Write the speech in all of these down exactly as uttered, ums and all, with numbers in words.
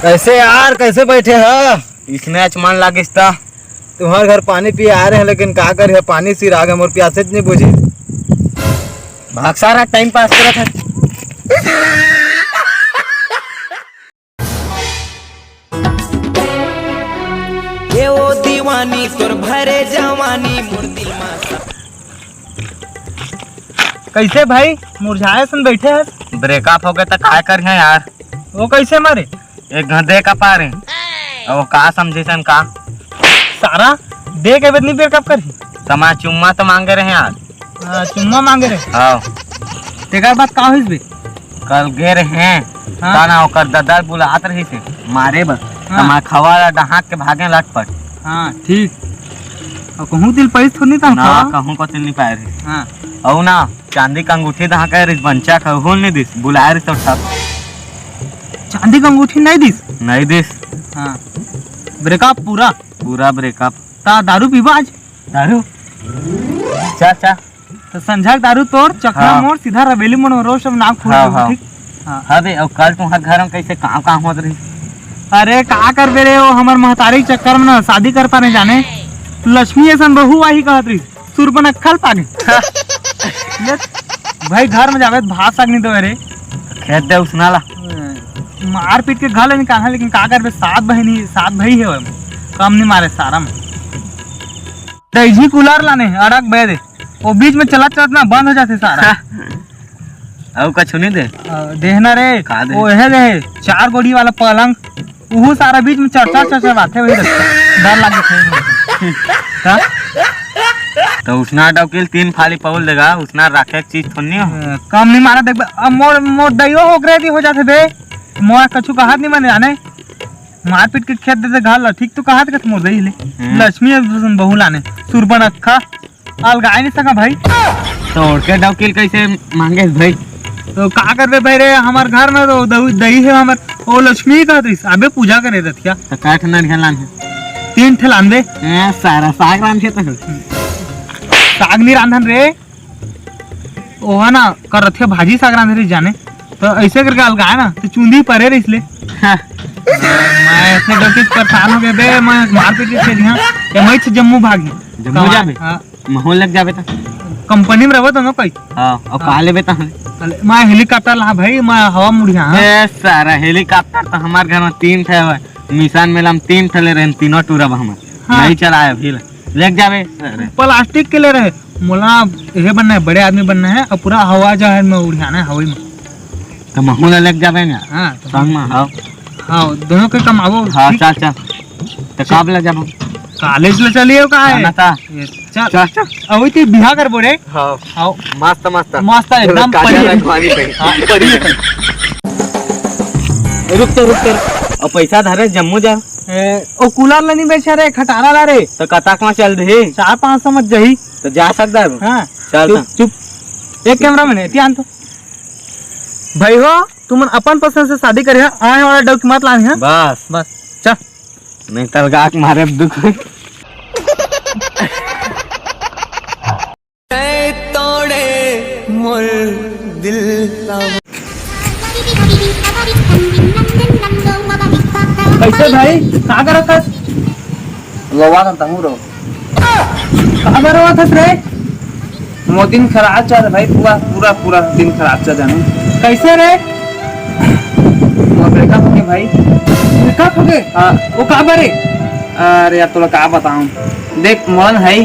कैसे यार, कैसे बैठे ह? इसने आज मन लागिस त। तुम्हार घर पानी पिए आ रहे हैं, लेकिन का करे, पानी सिरा गे, मोर प्यासे नहीं बुझे। भाग सारा, टाइम पास करत है। ए ओ दीवानी तोर भरे जवानी मोर दिल मा। कैसे भाई मुरझाए सन बैठे हस? ब्रेकअप हो गया त काय करिहा यार? वो कैसे मारे? एक घंटे का पारे। अब वो का समझे सन का? सारा दे के बेदनी ब्रेकअप करही। तमा चुम्मा तो मांगे रहे यार। हाँ, चुम्मा मांगे रहे। हाँ। तेकर बाद का होइस बे? कल गे रहे हैं। हाँ। ता ना ओकर ददा बुलात रहिस हे मारे बर। हाँ। तमा खवा ला डहाक के भागे लटपट। हाँ, ठीक। और कहूँ दिल पैस थोड़ी नहीं था ना, खवा? कहूँ को दिल नहीं पाए रहे। हाँ। अउ ना, चांदी के अंगूठी दहा के रिस बंचा कहूँ नहीं दिस, बुलाए रिस तो ठप। चांदी के अंगूठी नहीं दिस? नहीं दिस। हाँ। ब्रेकअप पूरा? पूरा ब्रेकअप। ता दारू पीबा आज? दारू? चा, चा। तो संझा के दारू तोर, चखना हाँ। मोर, सीधा रबेली मोड़ में रोज सब नाम खोल हाँ, देबो, हाँ। ठीक? हाँ। हाँ बे, अउ कल तुम्हार घर में कैसे काम, काम होत रही? अरे, का करबे रे, वो हमर महतारी के चक्कर में ना शादी कर पाने जाने। लक्ष्मी ऐसन बहू आही कहत रही, सुरपन अक्खल पानी। ले, भाई, घर में जाबे, भात साग नहीं देवे रे। खेत दे उसना ला। मार पीट के घर ले निकालना, लेकिन का करबे, सात बहिनी, सात भाई है, कम नहीं मारे सारा में। दही कूलर लाने, अड़क बे दे। वो बीच में चलत चलत ना बंद हो जाते सारा। अउ कछु नहीं दे? अ, देहना रे, का दे? वो है दे, चार गोड़ी वाला पलंग, उहू सारा बीच में चढ़ चढ़ चढ़ चढ़ आथे, वही रखथे। डर लागे थे। का? तो उसना डौकिल तीन फाली पौल देगा, उसना राखे एक चीज थोड़ी हो। अ, कम नहीं मारा, देख बे, अब मोर, मोर दइयो हो गए हो जाते बे, मोर कछु कहत नहीं मन जाने, मारपीट के खेत देते घर ला, ठीक तो कहत के मोर दई ले। हम्म। लक्ष्मी अब बहू लाने, सुरबन अक्खा, अलगाए नहीं सका भाई। तोड़ के डौकिल कैसे मांगे भाई? तो का करबे भाई रे, हमार घर में तो दऊ-, दही है हमार, ओ लक्ष्मी कहत रहिस, अबे पूजा करे रथिया। तो का ठन नरिया लान है? तीन ठे लान दे। ए, सारा साग रांध के तो। साग नहीं रांधन रे, ओहा ना कर रथिया भाजी साग रांधे रहिस जाने, तो ऐसे करके अलगाए ना, तो चूंदी परे रहिस ले। हाँ। मैं इतने डौकिल परेशान हो गए बे, मैं मारपीट के खेल यहाँ, ये मैं से जम्मू भागी। जम्मू कमा-, जाबे? हाँ। महू लग जाबे त। कंपनी में रहबो त ना कोई। हाँ, और हाँ। का लेबे त हम? अरे, मैं हेलीकॉप्टर ला भाई, मैं हवा मुड़िया, हाँ। ए, सारा हेलीकॉप्टर तो हमार घर में तीन ठे है। मिशन मेला में तीन ठे ले रहे, तीनों टूरब हम। हाँ। नहीं चलाए अभी ले। लेके जाबे। अरे। प्लास्टिक के ले रहे। मोला ये बनना है, बड़े आदमी बनना है और पूरा हवा जहाज में उड़ियाना है, हवाई में। तो महू ला लेके जाबे ना। हाँ, तो संग में, हाँ। हाँ, दोनों के कमाबो, हाँ, ठीक? चल, चल। तो कब ले जाबो? कॉलेज ले चलिए, का है? हाँ, ना था। ये, चल। चल, चल। अभी तो बिहा करबो रे। हाँ। आओ। मस्त, मस्त। मस्त, एकदम काजा बढ़िया। रखवानी पे। हाँ। बढ़िया। रुक तो, रुक तो। और पैसा धरे, जम्मू जा। ए, ओ कूलर ला नहीं बेचा रे, खटारा ला रे। तो कतक में चल दे? चार पाँच सौ मत जाही। तो जा सकता है वो। हाँ। चल चुप, तो। चुप। एक कैमरा मैन है, ध्यान तो। भाई हो, तुमन अपन पसंद से शादी करे, आए वाला डौकी मत लानी है। बस। बस, चल। नहीं तलगा के मारे दुख। तोड़े मोर दिल ला। कैसे भाई, का करत हस? लोवा ना तहूँ रो। का करत हस रे? मोर दिन खराब चल भाई, पूरा, पूरा, पूरा दिन खराब चल जाने। कैसे रे? मोर ब्रेकअप हो गया भाई। ब्रेकअप हो गया? हाँ। वो का बरे? अरे यार, तोला का बताऊं? देख, मोहन है,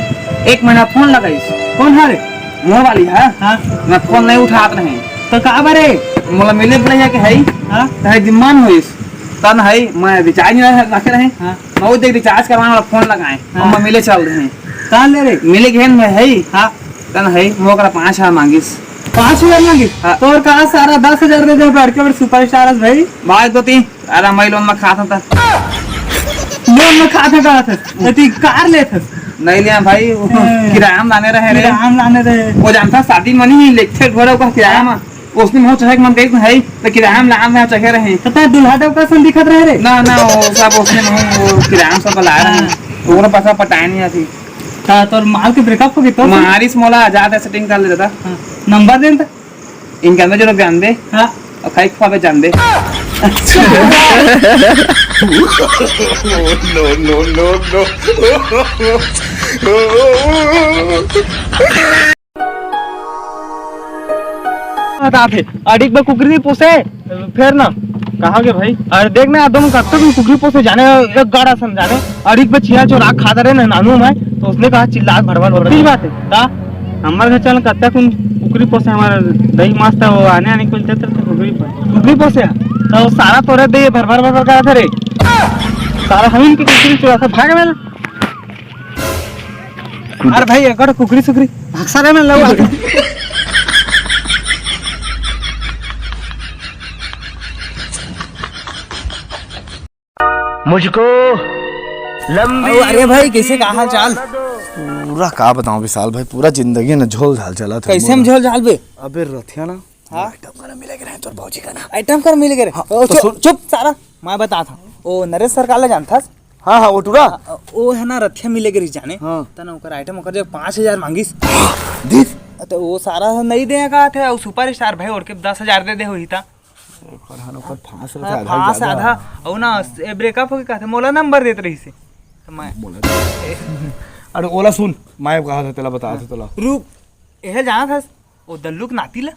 एक महीना फोन लगाइस। कौन है रे? मोहन वाली है? हाँ। मैं फोन नहीं उठात रहे। तो का बरे? मोला मिले बोले के है? हाँ। तो है दिमान होइस। तन है, मैं रिचार्ज नहीं रखे रहे। हाँ। मैं वो देख रिचार्ज करवाने वाला फोन लगाए। हाँ। और मैं मिले चल रहे हैं। कहाँ ले रे? मिले घेन में है। हाँ। तन है, मोकरा पाँच हजार मांगिस। पाँच हजार मांगिस? हाँ। तोर का सारा दस हजार दे दे, बड़के बड़े सुपरस्टार है भाई। बात दो तीन, अरे मैं लोन में खाता था। लोन में खाता था, तो तू कार लेत हस? नहीं लिया भाई, वो ए। किराया में लाने रहे रे। किराया में लाने रहे। वो जानता शादी मनी ही लेक्चर भरे को किराया में। उसने मुँह चढ़े के मन कही है, तो किराया में लान रहे, चढ़े रहे। तो तै दुल्हा डौका सन दिखत रहे रे? ना, ना, वो सब उसने मुँह, वो किराया में सब ला रहे हैं। हाँ। ओकरो पैसा पटाए नहीं आती। हाँ, तोर माल के ब्रेकअप हो गई तो? मारिस मोला, आजाद है, सेटिंग कर ले दादा। हाँ। नंबर दे न त। इनका में जो जान दे। हाँ। और खाई खुआबे जान दे। No, no, no, no. बता थे, अड़ीक बा कुकरी पोसे, फेर ना। कहाँ के भाई? अरे देख ना, तुम कब तक कुकरी पोसे जाने, एक गाड़ा सम जाने, अड़ीक बा चिया चोरा खा रहे ना नानू मैं, तो उसने कहा चिल्ला भड़वा भड़वा। सही बात है। का? हमारे घर चल कत्ता कुन कुकरी पोसे, हमारे दही मास्ता वो आने आने को चलते थे कुकरी पर। कुकरी पोसे? तो सारा तोरे दे भर भर भर भर करा था रे। सारा हम इनकी कुकरी चोरा था, भाग मेरा। अरे भाई, एक और कुकरी सुकरी भाग सारे में लगा। मुझको लंबी अरे भाई, कैसे, का हाल चाल? पूरा का बताऊं विशाल भाई, पूरा जिंदगी ना झोल झाल चला था कैसे हम मोर। झोल झाल बे? अबे रथिया ना, हाँ? आइटम खाना मिले के रहे तोर भौजी का ना। आइटम खाना मिले के रहे? हाँ, ओ, तो चुप, सुन। चुप सारा, मैं बता था। ओ नरेश सरकार ले जानथस? हाँ, हाँ, वो टूरा। ओ है ना, रथिया मिले के रही जाने। हाँ। तना ओकर आइटम ओकर जब पाँच हजार मांगिस। दिस। तो वो सारा नहीं दे का थे, और सुपर स्टार भाई ओढ़ के दस हजार दे दे होही ता। ओकर हन ओकर फांस हाँ, रथे, आधा फांस ज्यादा। आधा। और ना, ए ब्रेकअप होके कहते, मोला नंबर देत रही से। तो मैं बोला। अरे ओला सुन, मैं कहा था, तेला बता था, तेला। रुक, एहे जाना था, ओ दल्लू के नाती ला।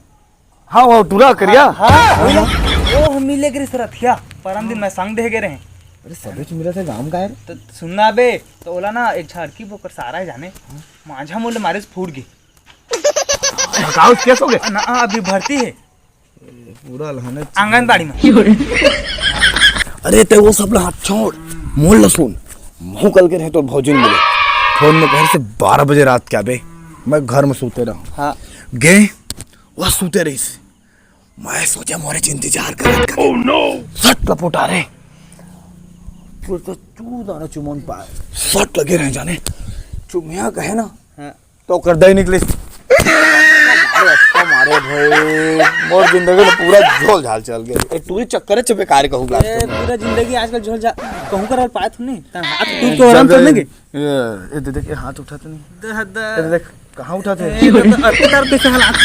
हाँ, वो टूरा करिया। हाँ, हाँ, वही ना। ओ हम मिले गिरी से रथिया, परम दिन मैं संग दे गे रहे। अरे सबे चुमरा से गांव का है रे। तो सुनना बे, तो ओला ना एक झड़की बोकर सारा है जाने, मांझा मोले मारे से फूट गई। का उस केस हो गए? ना, अभी भर्ती है। पूरा लहने आंगनबाड़ी में। अरे ते वो सब ला हाथ छोड़, मोल ला सुन। महू कल के रहे तो भौजी ने मिले, फोन में कहे से बारह बजे रात के आबे, मैं घर में सूते रहूं। हाँ। गए, वह सूते रहिस। मैं सोचे मोरे इंतजार करत करत। Oh no! सट लपोटा रे। फिर तो चू दाना चुमन पाए। सट लगे रहे जाने। चुमिया कहे ना। हाँ। तो कर दे निकलिस। अरे अच्छा मारे भाई। मोर जिंदगी में पूरा झोल झाल चल गया। ए, टूरी चक्कर है, चुपे कार्य कहूँ ए, last में। पूरा जिंदगी आजकल झोल झाल कहूँ करल पाए तू नहीं। तन हाथ टूट के आराम कर लेंगे। ये, ये दे देख, ये हाथ उठाते नहीं। दे, दे। ये देख, कहाँ उठाते हैं? ए, तो, तो, अरे, तार कैसे हालात?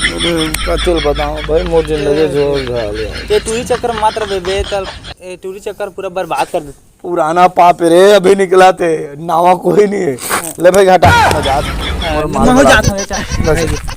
अरे, का चल बताओ भाई, मोर जिंदगी झोल झाल है। ये टूरी चक्कर मात्र बे, बे, तल, ए, टूरी चक्कर पूरा बर्बाद कर दे। पुराना पाप रे, अभी निकला थे, नावा कोई नहीं है। ले भाई घाटा, मैं जात हूँ। हाँ, और माल मैं हो बना जात दे। हूँ, ये चाय। बस।